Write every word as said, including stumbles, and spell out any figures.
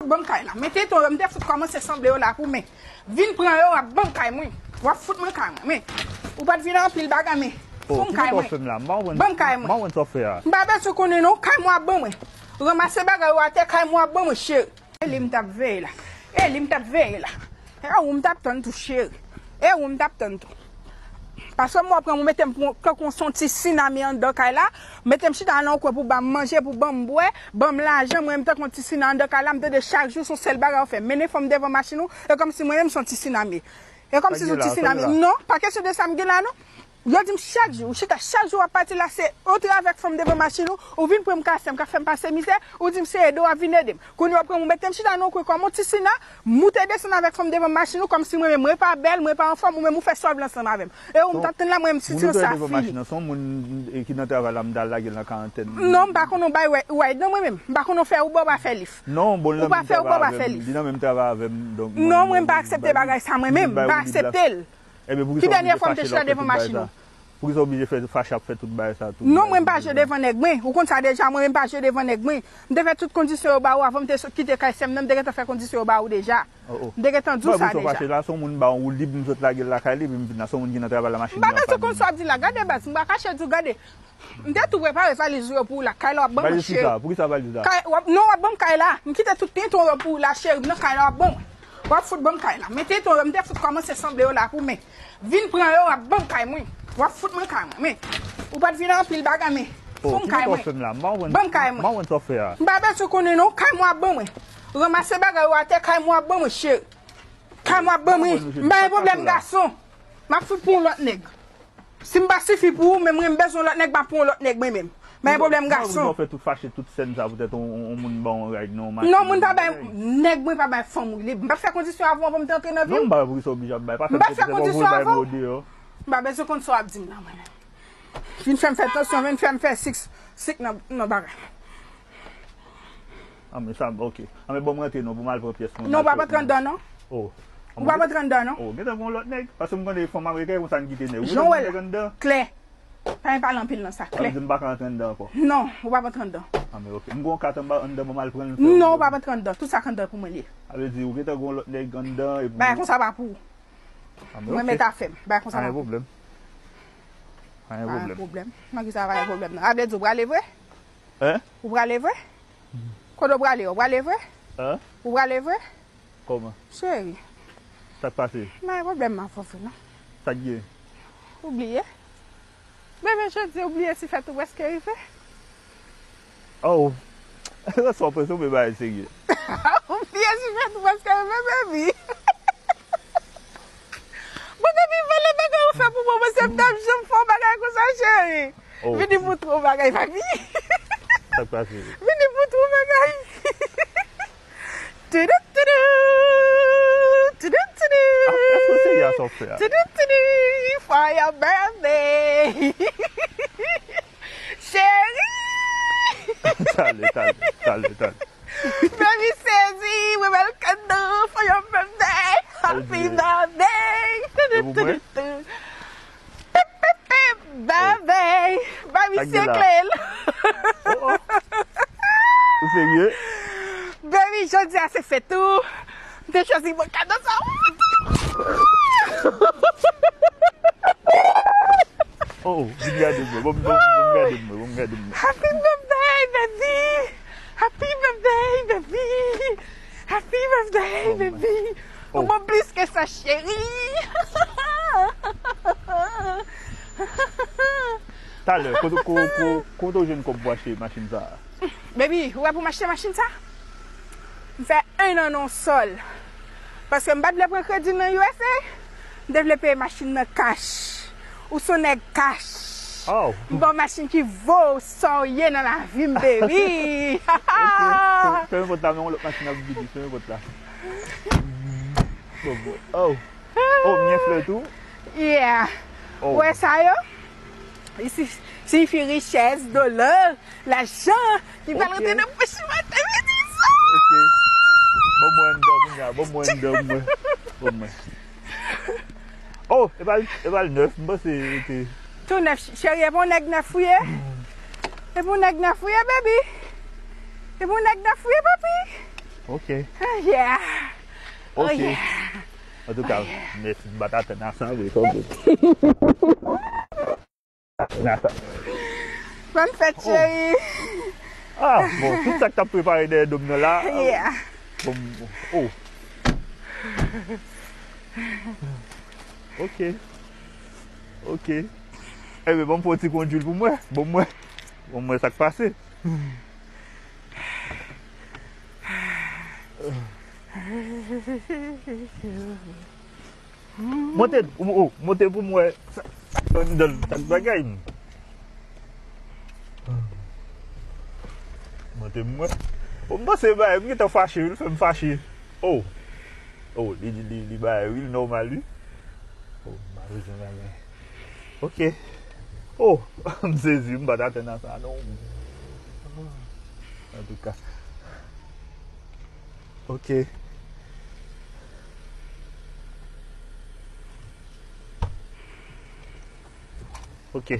Ban m kay la. Men teton yo, m te fout kòmanse sanble yo la pou men. Vin pran yo, w ap ban m kay mwen. W ap fout mwen kay mwen. Men, ou pa t vin anpil bagay, men. Ban m kay mwen. Ban m kay mwen. M pa bezwen konnen non, kay mwen w ap ban mwen. Ranmase bagay yo atè, kay mwen w ap ban mwen, cheri. E li m t ap veye la. E li m t ap veye la. E ou m t ap tann tou, cheri. E ou m t ap tann tou. Paske m wè pran mwen mete m pou tankou yon ti sinami anndan kay la. Mete m chita nan yon kwen pou ban m manje, pou ban m bwè, ban m lajan, mwen m tankou yon ti sinami anndan kay la, m tande chak jou se yon sèl bagay ou fè. Mennen fanm devan machin ou, e kòmsi mwen menm se yon ti sinami. E kòmsi se yon ti sinami. Non, pa kesyon de sa m gen la non. Yo di m chak jou, ou chita chak jou w ap pati la, se antre avèk fanm devan machin ou, ou vin pran m kase m, k ap fè m pase mizè, ou di m se ede w ap vin ede m. Kounye a w ap pran m ou mete m chita nan yon kwen kòm yon ti sina, moute desann avèk fanm devan machin ou, kòmsi mwen menm mwen pa bèl, mwen pa anfòm, ou menm ou fè sa w vle ansanm avè m. E ou m t ap tann la, mwen menm sitiyasyon sa fini. Moun ou mete devan machin nan, se yon moun ki nan travay la, m ta lage l nan karantèn. Non, m pa konn yon bay wide non mwen menm. M pa konn yon fè Uber, w pa fè Lyft. Non, bon, li nan menm travay avè m, li nan menm travay avè m, donk. Non, mwen m pa aksepte bagay sa mwen menm, m pa aksepte l. Ebyen, poukisa w oblije fache lè w ap fè tout bagay sa? Poukisa w oblije fè fache ap fè tout bagay sa tou? Non, mwen m pa jwe devan nèg mwen. Ou konn sa deja, mwen menm m pa jwe devan nèg mwen. M te fè tout kondisyon yo ba ou avan m te sot kite kay sè m nan, m te gentan fè kondisyon yo ba ou deja. M te gentan di w sa deja. Poukisa w fache la, se yon moun ba w woulib, m sot lage l lakay li, epi m vin la, se yon moun ki nan travay la, machin li an pann. M pa bezwen konn sa w ap di la, gade baz, m pa kache di w, gade. M te tou prepare valiz ou yo pou ou la. Kay la w ap ban mwen, cheri. Valiz ki sa? Poukisa valiz la? Kay, w ap, non, w ap ban m kay la. M kite tout teton yo pou ou la, cheri. M nan kay la, w ap ban mwen. W ap fout ban m kay la. Men teton yo, m te fout kòmanse sanble yo la pou men. Vin pran yo, w ap ban m kay mwen. W ap fout mwen kay mwen. Men, ou pa t vin anpil bagay, men. Ban m kay mwen. Ban m kay mwen. M pa bezwen konnen non, kay mwen w ap ban mwen. Ranmase bagay yo atè, kay mwen w ap ban mwen, cheri. Kay mwen w ap ban mwen. M pa gen pwoblèm gason. M ap fout pou yon lòt nèg. Si m pa sifi pou ou, men mwen m bezwen lòt nèg, m ap pran yon lòt nèg mwen menm. Men pwoblèm gason. Ou fè tout fache, tout sèn sa poutèt on, on, on moun ba w yon ride nan yon machin. Non, moun pa bay, nèg mwen pa bay fanm ou li. M pa fè kondisyon avè w avan m te antre nan vi w. Non, m pa wè poukisa w oblije ap bay. Pa fè m fè kondisyon avè w. M pa bezwen konn sa w ap di m nan mwen menm. Vin fè m fè tansyon, vin fè m fè sik, sik nan, nan bagay. Ah, men sa, ok. Ah, men ban m rantre non, pou m al pran pyès mwen. Non, ou p ap antre anndan non. Oh. Ou p ap antre anndan non. Oh, gentan gen yon lòt nèg. Paske m konnen fanm ameriken konsa n kite nèg. Jan w wè la. Klè. Pa gen pale anpil nan sa, klè. Sa vle di m pa ka antre anndan ankò. Non, ou p ap antre anndan. Ah, men ok. M gen yon kat anba anndan, ban m al pran l. Non, ou p ap antre anndan. Tout sa k anndan pou mwen li ye. Sa vle di ou gentan gen yon lòt nèg anndan epi. Bagay konsa pa pou ou. Ah, men ok. Mwen met afè m. Bagay konsa pa pou ou. Pa gen pwoblèm. Pa gen pwoblèm. Pa gen pwoblèm. Nan ki sa pa gen pwoblèm nan? A vle di ou prale vre? Hein? Ou prale vre? Kote w prale? Ou prale vre? Hein? Ou prale vre? Kòman? Cheri. Sa k pase? M pa gen pwoblèm m ap fè non. Sa k gen? Ou bliye? Bebe, jodi ou bliye si fèt ou prèske rive? Oh. Sa w panse w vle bagay serye? Ou bliye si fèt ou prèske rive, baby. Bon, depi valè bagay ou fè pou mwen, mwen se m t ap janm fè yon bagay konsa, cheri. Oh. Vini pou twò bagay, papi. Sa k pase? Vini pou twò bagay. Tudu, tudu. Tudu, tudu. Ah, èske w serye a sa w fè a? Tudu, tudu. For your birthday. Cheri. Tale, tale, tale, tale. Baby sezi, we welcome you for your birthday. Happy birthday. Tudu, tudu, tudu. Pip, pip, pip, baby. Baby, se kle l. Oh, oh. Ou serye? Baby, jodi a se fèt ou. M te chwazi bon kado sa. Oh, vin gade mwen. Bon, bon, bon, gade mwen. Bon, gade mwen. Happy birthday, baby. Happy birthday, baby. Happy birthday, baby. Ou bon plis ke sa, cheri. Talè, kote, ko, ko, kote w jwenn kòb pou achte machin sa a? Baby, ou wè pou m achte machin sa? M fè en an nan yon sòl. Paske m pa t vle pran kredi nan U S A. M te vle peye machin nan cash. Ou se yon nèg cash. Oh. M ba w machin ki vo sa w ye nan lavi m, baby. Ok. Fèmen pòt la, men yon lòt machin ap vini. Fèmen pòt la. Bon, bon. Oh. Oh, m gen flè tou? Yeah. Oh. Ou wè sa yo? Li si-, siyifi richès, dolò, lajan ki pral rantre nan pòch ou maten midi swa. Ok. Ban mwen anndan kounye a, ban mwen anndan mwen. Ban mwen. Oh, e pa l, e pa l nèf, m panse li te. Tou nèf, cheri, e pa yon nèg nèf ou ye? E pa yon nèg nèf ou ye, baby? E pa yon nèg nèf ou ye, papi? Ok. Yeah. Oh Ok. Yeah. Antouka, mèsi, m pa t atann a sa vre, ok. Nata. Bòn fèt, cheri. Ah, bon, tout sa k t ap prepare dèyè do m nan la. Yeah. Bon, oh. Ok. Ok. Ebyen, bon, fè yon ti kondwi l pou mwen. Bon, mwen. Bon, mwen, sa k pase. Monte, oh, oh, monte pou mwen. Sa, sa anndan l, sa k bagay m. Monte pou mwen. Oh, m panse bagay, m gentan fache, wi, l fè m fache. Oh. Oh, li, li, li, li bagay, wi, l nòmal, wi. Oh, m pa bezwen bagay. Ok. Oh, m sezi, m pa t atann a sa, non. Antouka. Ok. Ok.